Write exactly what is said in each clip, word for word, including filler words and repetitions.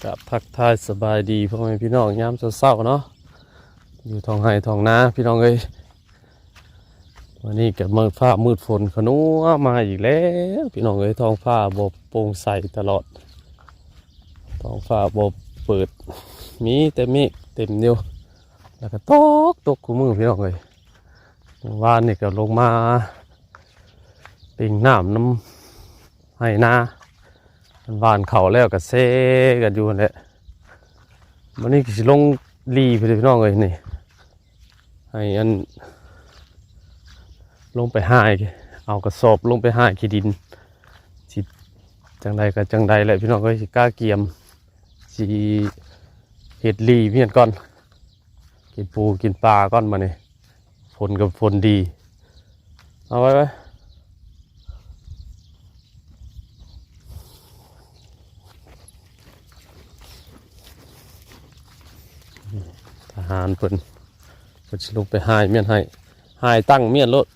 กะทักทายสบายดีพ่อแม่พี่น้องยามเช้าๆเนาะ อยู่ท้องไร่ท้องนาพี่น้องเอ้ย วันนี้ก็มืดฟ้ามืดฝนขะนัวมาอีกแล้วพี่น้องเอ้ย ท้องฟ้าบ่โปร่งใสตลอด ท้องฟ้าบ่เปิด มีแต่เมฆเต็มอยู่ แล้วก็ตก ตกคู่มื้อพี่น้องเอ้ย เมื่อวานนี่ก็ลงมาเล่นน้ำนำไร่นา หว่านข้าวแล้วก็แซ่กันอยู่นั่นแหละ วันนี้ก็สิลงลีไปเลยพี่น้องเอ้ยนี่ ให้อัน ลงไปหาย เอากระสอบลงไปหายขี้ดิน สิจั่งใดก็จั่งใดแหละพี่น้องเอ้ย สิกะเกียม สิเฮ็ดลีเมียนก่อน กินปูกินปลาก่อนบัดนี้ ฝนก็ฝนดี เอาไว้ไว้ ทหารเพิ่น เพิ่นสิลงไปหายเมียนให้ หายตั้งเมียนโลด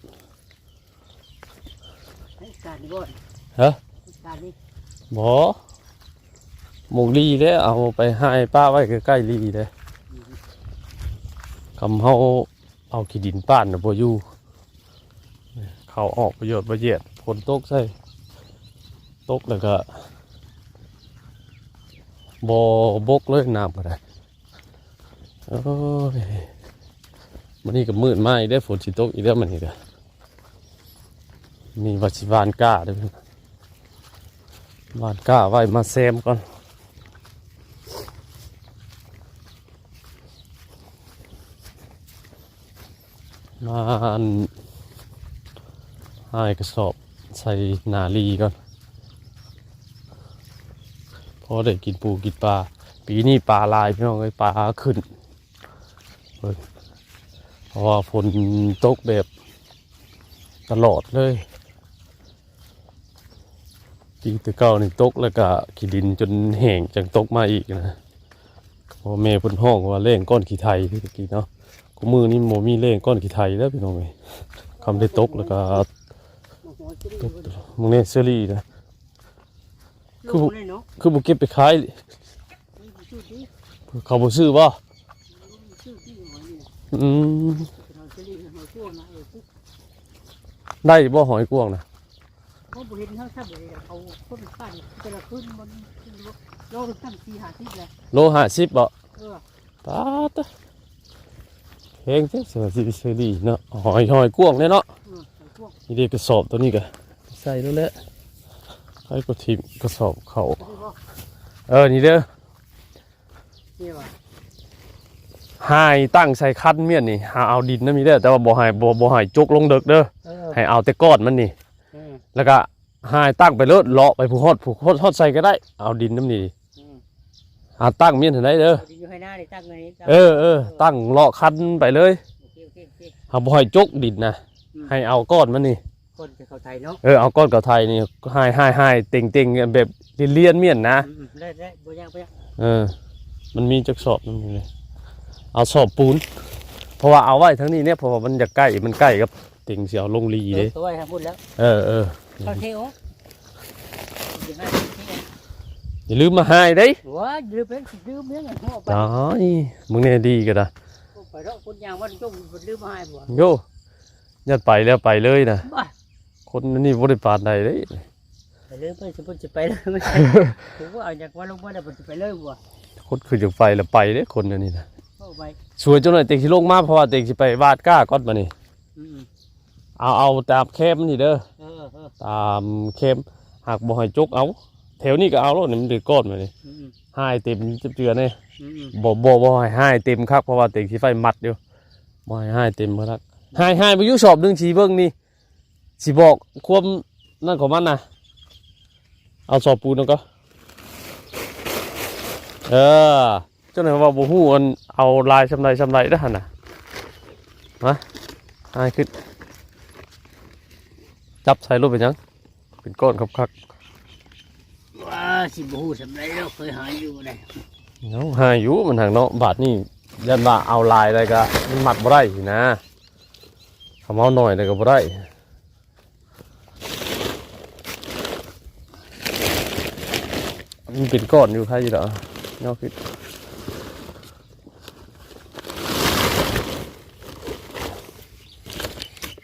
ให้การนี่บ่อน ฮะ ให้การนี่ บ่ หมองลีเด้ เอาไปหายปะไว้ใกล้ๆลีเด้ อืม คำเฮาเอาขี้ดินป้านน่ะบ่อยู่ เข้าออกประโยชน์บ่เยียด ฝนตกใส่ ตกแล้วก็ บ่บกเลยน้ำก็ได้ โอ้ย มื้อนี้ก็มืดมาอีกเด้อ ฝนสิตกอีกแล้วมื้อนี้ก็ มีว่าสิหว่านกล้าเด้อ หว่านกล้าไว้มาแซมก่อน มาอัน หายกระสอบใส่หน้าลีก่อน พอได้กินปูกินปลา ปีนี้ปลาหลายพี่น้องเอ้ย ปลาขึ้น เบิ่ง เพราะว่าฝนตกแบบตลอดเลย ปีแต่เก่านี่ตกแล้วก็ขี้ดินจนแห้งจั่งตกมาอีกนะ พ่อแม่เพิ่นฮ้องว่าแล้งก้อนขี้ไถที่ตะกี้เนาะ คู่มื้อนี้บ่มีแล้งก้อนขี้ไถแล้วพี่น้องเอ้ย คำได้ตกแล้วก็ตก มึงเนี่ยเชอรี่นะ คือบ่ ลูกนี่เนาะ คือบ่เก็บไปขาย เขาบ่ซื้อบ่ อืม ได้บ่หอยกวางนะ เขาบ่เห็นเขาซ้ำเลย เขาคนปั่นแต่ละคืนมันโลละตั้งสี่ห้าสิบเลย โลห้าสิบบ่ เออ ป๊าด แพงจัง เชอรี่เนาะ หอย หอยกวางเนี่ยเนาะ อืมหอยกวาง นี่เด้กระสอบตัวนี้ก็ใส่แล้วแหละ ให้ก็ถิ่มกระสอบเขา นี่บ่ เออ นี่เด้อ นี่บ่ หายตั้งใส่คันเมียนนี่ หาเอาดินนำนี่เด้อ แต่ว่าบ่ให้ บ่ บ่ให้จกลงเดิกเด้อ เออ ให้เอาแต่ก้อนมันนี่ เออ แล้วก็หายตั้งไปเลิศ เลาะไปผู้ฮอด ผู้ฮอด ฮอดใส่ก็ได้ เอาดินนำนี่ อืม หาตั้งเมียนให้ได้เด้อ เอาดินอยู่ให้หน้าได้ตั้งไว้นี่ เออ เออ ตั้งเลาะคันไปเลย โอเค โอเค โอเค หาบ่ให้จกดินนะ อืม ให้เอาก้อนมันนี่ ก้อนเขาไถเนาะ เออ เอาก้อนเขาไถนี่ หาย หาย หาย เต็ง เต็ง แบบเลียนๆเมียนนะ อืม อืม ได้ ได้ บ่ยาก บ่ยาก เออ มันมีจักสอบนึงนี่ เอาสอบปูน เพราะว่าเอาไว้ทางนี้เนี่ย เพราะว่ามันอยากใกล้ มันใกล้กับเต็งสิเอาลงลีเด้ เออ เอาไว้ทางพุ้นแล้ว เออ เออ เขาเทออก อย่าลืมมาหายเด้ ว้า อย่าลืมเป็น ลืมเรื่องหัวไป ตาย มึงเนี่ยดีก็ได้ ไปเนาะ คนยางวันจงลืมมาหายบ่ โย่ ยัดไปแล้วไปเลยนะ บ้า คนนี่บ่ได้ปานใดเด้ ไปเลย ไปสิ เพิ่นสิไปเลย ผมว่าเอาจากวันลงมาแล้วเพิ่นสิไปเลยบ่ คนคืออยากไปแล้วไปเด้ คนอันนี้นะ เข้าไป สวยจังหน่อย เต็งสิลงมา เพราะว่าเต็งสิไปหว่านกล้าก่อนบัดนี้ อืม เอา เอาตามแคมนี่เด้อ เออ เออ ตามแคม หากบ่ให้จกเอา แถวนี้ก็เอาแล้วนี่ มันเป็นก้อนมานี่ อืม หายเต็มจับเจือนี่ อืม บ่ บ่ บ่ให้หายเต็มคัก เพราะว่าเต็งสิไฟมัดอยู่ บ่ให้หายเต็มคัก หาย หายไปอยู่สอบหนึ่ง สิเบิ่งนี่ สิบอกความนั่นของมันนะ เอาสอบปูนแล้วก็ เออ เจ้าหน่อยว่าบ่ฮู้อันเอาลายซำใดซำใดเด้อหั่นน่ะ มา หายขึ้น จับใส่รถเป็นหยัง เป็นก้อนคักๆ ว้า สิบ่ฮู้ซำใดแล้ว เคยหาอยู่ได้ เนาะ หาอยู่มันหักเนาะ บาดนี้ย่านว่าเอาลายอะไรก็มันมัดบ่ได้สินะ คำเอาหน่อยเลยก็บ่ได้ มันเป็นก้อนอยู่ ใครอยู่ดอก เนาะคือ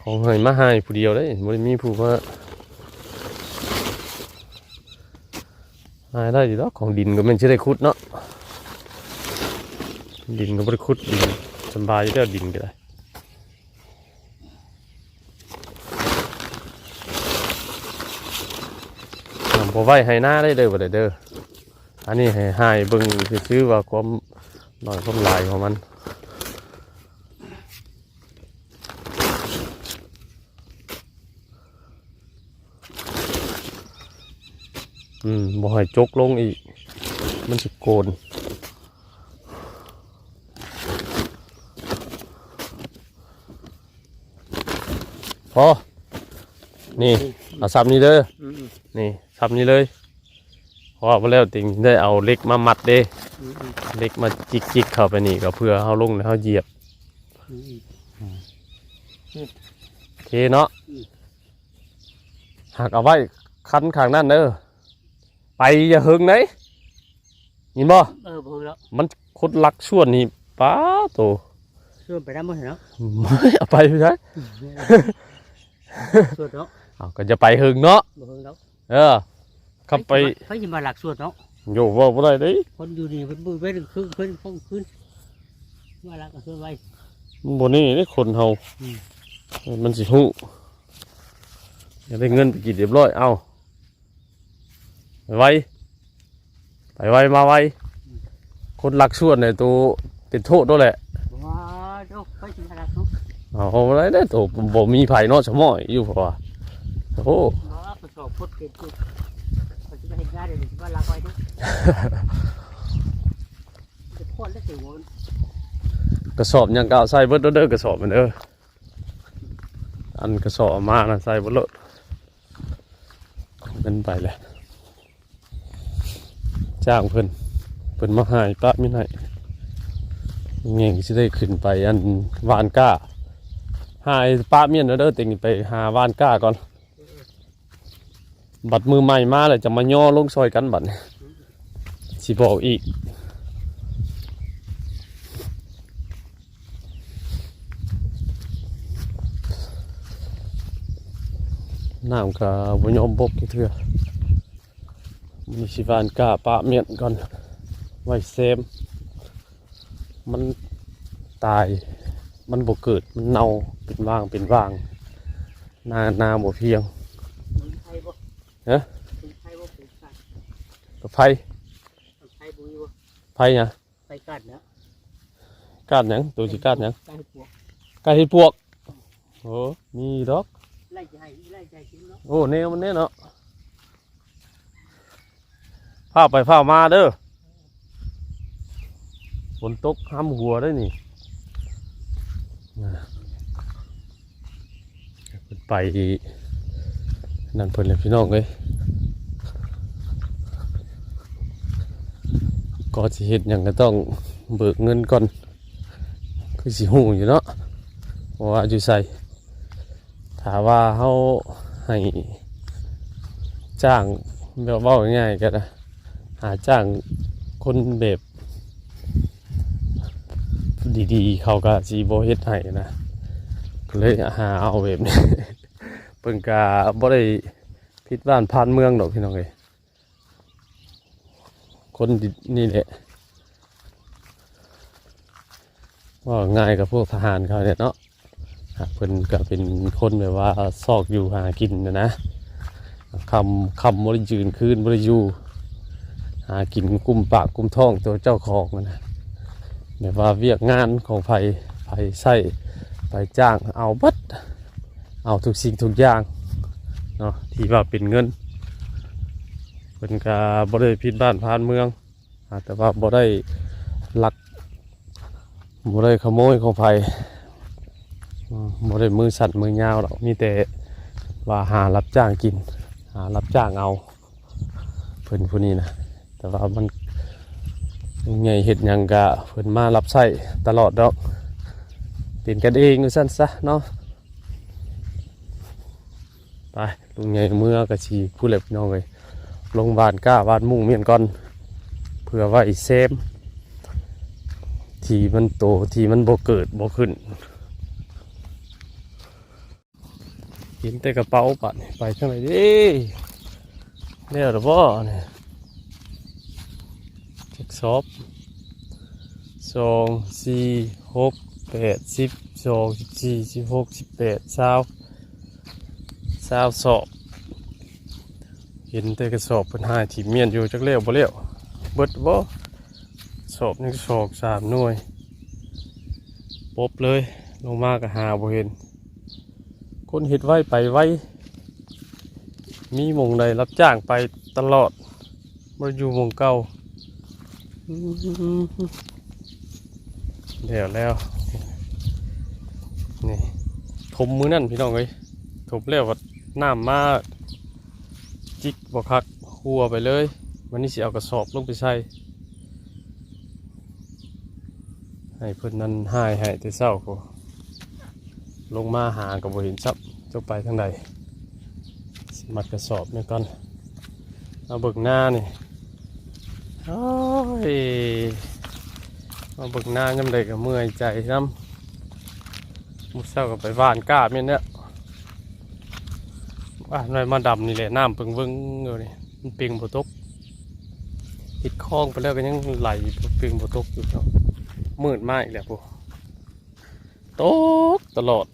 ของให้มาให้ผู้เดียวเด้ บ่ได้มีผู้มาให้ได้อยู่ดอก ของดินก็แม่นสิได้ขุดเนาะ ดินก็บ่ได้ขุด ดินสำบายอยู่แล้ว ดินก็ได้ นำพอไว้ให้นาได้เด้อ บ่ได้เด้อ อันนี้ให้ ให้เบิ่งซื่อๆ ว่าความน้อยความหลายของมัน อืม บ่ให้จกลงอีก มันสิโกน พอ นี่ เอาซ้ำนี้เด้อ อืมๆ นี่ ซ้ำนี้เลย เพราะว่าบ่แล้วติงได้เอาเหล็กมามัดเด้ อืมๆ เหล็กมาจิกๆ เข้าไปนี่ ก็เพื่อเฮาลงแล้วเฮาเหยียบ อืมๆ โอเคเนาะ อืม หักเอาไว้คันข้างนั้นเด้อ ไปอย่าเฮิงไหน ยินบ่ เออ บ่เฮิงแล้ว มันคนลักชวนนี่ ป๊าโต ชวนไปได้หมดเนาะ เอาไปไม่ได้ ชวนเนาะ เอาก็จะไปเฮิงเนาะ บ่เฮิงแล้ว เออ ขับไป ไผสิมา ไผสิมาลักชวนเนาะ โย เว้าบ่ได้เด้ คนอยู่นี่เพิ่นมือเว้นครึ่ง เพิ่นคงคืน มาลักก็ชวนไว้ มันบ่นี่เด้คนเฮา อืม มันสิฮู้ อยากได้เงินไปกินเรียบร้อย เอา ไว ไปไวมาไว คนลักชวนเนี่ยตัวเป็นโทษด้วยแหละ ว้า โอ้ ไปสิมาลักเนาะ เอาอะไรเนี่ยตัวบ่มีไผเนาะ สมอยอยู่เพราะว่า โอ้โห บ่ กระสอบพดเกินจุด เขาสิมาเฮ็ดงานเดี๋ยวนี้สิมาลักไว้เด้อ จะพอดแล้วสิโว้ย กระสอบหยังก็เอาใส่เบิดเด้อ กระสอบมันเด้อ อันกระสอบเอามานะใส่เบิดโลด เงินไปเลย จ้างเพิ่น เพิ่นมาหายปะมินให้ แง่งสิได้ขึ้นไปอันหว่านกล้า หายปะเมียนเด้อ เต็งไปหาหว่านกล้าก่อน บัดมือใหม่มาแล้วจะมาย่อลงซอยกันบัดนี้ สิบอกอีก น้ำก็บ่ยอมบกจักเทื่อ มื้อนี้สิหว่านกล้าปะเมียนก่อน ไว้แซม มันตาย มันบ่เกิด มันเน่า เป็นว่าง เป็นว่าง นา นาบ่เพียง มันไผบ่ ฮะ มันไผบ่ปลูกผัก กะไผ มันไผบ่มีบ่ ไผหยัง ไผกัดนะ กัดหยัง ตัวสิกัดหยัง กัดเห็ดปวก กัดเห็ดปวก โอ้ มีดอก ไล่จะให้ ไล่จะให้กินเนาะ โอ้ แนวมันแน่เนาะ ฟ้าวไปฟ้าวมาเด้อ ฝนตกห้ำหัวได้นี่ นะ เพิ่นไปนั่นเพิ่นเลยพี่น้องเอ้ย ก็สิเฮ็ดหยังก็ต้องเบิกเงินก่อน คือสิฮู้อยู่เนาะ เพราะว่าอยู่ไส ถ้าว่าเฮาให้จ้าง แบบเว้าง่ายๆก็หาจ้างคนแบบดีๆ เขาก็สิบ่เฮ็ดให้นะ ก็เลยหาเอาแบบนี้ เพิ่นก็บ่ได้ผิดบ้านผ่านเมืองดอกพี่น้องเอ้ย คนนี่แหละ ว่าง่ายกับพวกทหารเขาเนี่ยเนาะ หากเพิ่นก็เป็นคนแบบว่าซอกอยู่หากินนะนะ ค่ำ ค่ำบ่ได้ยืน คืนบ่ได้อยู่ หากินกุมปากกุมท้องตัวเจ้าของนะ แบบว่าเวียกงานของไผ ไผใช้ ไผจ้าง เอาเบิด เอาทุกสิ่งทุกอย่างเนาะ ที่ว่าเป็นเงิน เพิ่นก็บ่ได้ผิดบ้านผ่านเมือง อ่า แต่ว่าบ่ได้ลัก บ่ได้ขโมยของไผ อืม บ่ได้มือสั้นมือยาวดอก มีแต่ว่าหารับจ้างกิน หารับจ้างเอา เพิ่นผู้นี้นะ แต่ว่ามัน ลุงใหญ่เฮ็ดหยังกะเพิ่นมารับใช้ตลอดดอก เป็นกันเองว่าซั่นซะเนาะ ไป ลุงใหญ่เมือกะสิพู้นแหละพี่น้องเอ้ย ลงหว่านกล้าหว่านมุ้งเมียนก่อน พื่อไว้แซม ที่มันโต ที่มันบ่เกิดบ่ขึ้น เห็นแต่กระเป๋า บาดนี้ไปทางไหนเด้ แล้วหรือบ่เนี่ย จักสอบ สอง สี่ หก แปด สิบ สอง สิบสี่ สิบหก สิบแปด ซาว ซาวสอบ เห็นแต่กระสอบเพิ่นหายถิ่มเมียนอยู่ จักแล้วบ่แล้ว เบิดบ่ สอบนี่สองสามหน่วย ปบเลย ลงมาก็หาบ่เห็น คนเฮ็ดไวไปไว มีหม่องใดรับจ้างไปตลอด บ่ได้อยู่หม่องเก่า อืม แล้วแล้ว นี่ ถมมื้อนั่นพี่น้องเอ้ย ถมแล้วก็น้ำมาจิกบ่คัก หัวไปเลย วันนี้สิเอากระสอบลงไปใส่ ให้เพิ่นนั่นหายให้แต่เช้าพุ้น ลงมาหาก็บ่เห็นซ้ำ จักไปทางใด สิมัดกระสอบนี่ก่อน เอาเบิ่งนานี่ โอ้ย เอาเบิ่งนายามใดก็เมื่อยใจนำ มื้อเช้าก็ไปหว่านกล้าแม่นแล้ว หว่านไว้มาดำนี่แหละ น้ำเปิงเวิงอยู่นี่ มันเปิงบ่ตก เฮ็ดคลองไปแล้วก็ยังไหลเปิงบ่ตกอยู่เนาะ มืดมาอีกแล้วพุ้น ตกตลอด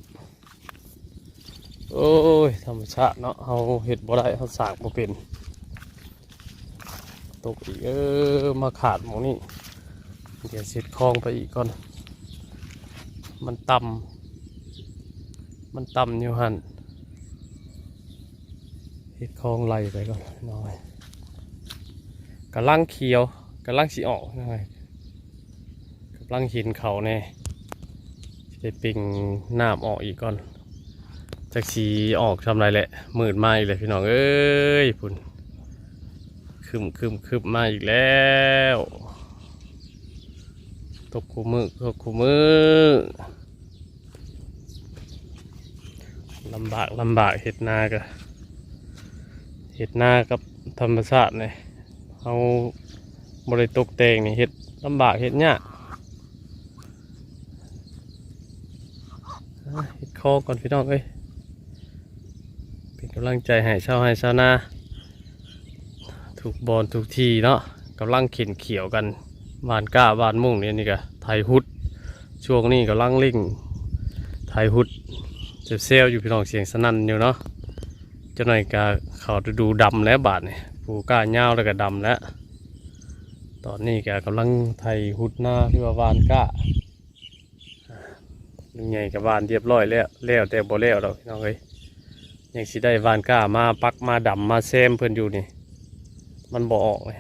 โอ้ย ธรรมชาติเนาะ เฮาเฮ็ดบ่ได้ เฮาสร้างบ่เป็น ตกอีก เออ มาขาดหม่องนี้ เดี๋ยวเฮ็ดคลองไปอีกก่อน มันต่ำ มันต่ำอยู่หั่น เฮ็ดคลองไหลไปก่อนหน่อย กำลังเขียว กำลังสิออกหน่อย กำลังเห็นเขาแน่ สิได้เปิงน้ำออกอีกก่อน จักสิออกซำใดแหละ มืดมาอีกแล้วพี่น้องเอ้ย พุ้น ครึ้มครึ้มครึ้มมาอีกแล้ว ตกคู่มื้อ ตกคู่มื้อ ลำบาก ลำบาก เฮ็ดนาก็ เฮ็ดนากับธรรมชาตินี่ เฮาบ่ได้ตกแต่งนี่ เฮ็ดลำบาก เฮ็ดยาก อ่ะ เฮ็ดคลองก่อนพี่น้องเอ้ย เป็นกำลังใจให้ชาวไร่ชาวนา ทุกบ่อนทุกที่เนาะ กำลังเข็นเขียวกัน หว่านกล้า หว่านมุ่งนี่ นี่ก็ไถฮุด ช่วงนี้กำลังเร่งไถฮุด เซลๆอยู่พี่น้อง เสียงสนั่นอยู่เนาะ จักหน่อยก็เข้าฤดูดำแล้วบาดนี้ ปลูกกล้ายาวแล้วก็ดำแล้ว ตอนนี้ก็กำลังไถฮุดนา หรือว่าหว่านกล้า ลุงใหญ่ก็หว่านเรียบร้อยแล้ว แล้วแต่บ่แล้วดอกพี่น้องเอ้ย ยังสิได้หว่านกล้ามาปักมาดำมาแซมเพิ่นอยู่นี่ มันบ่ออกเลย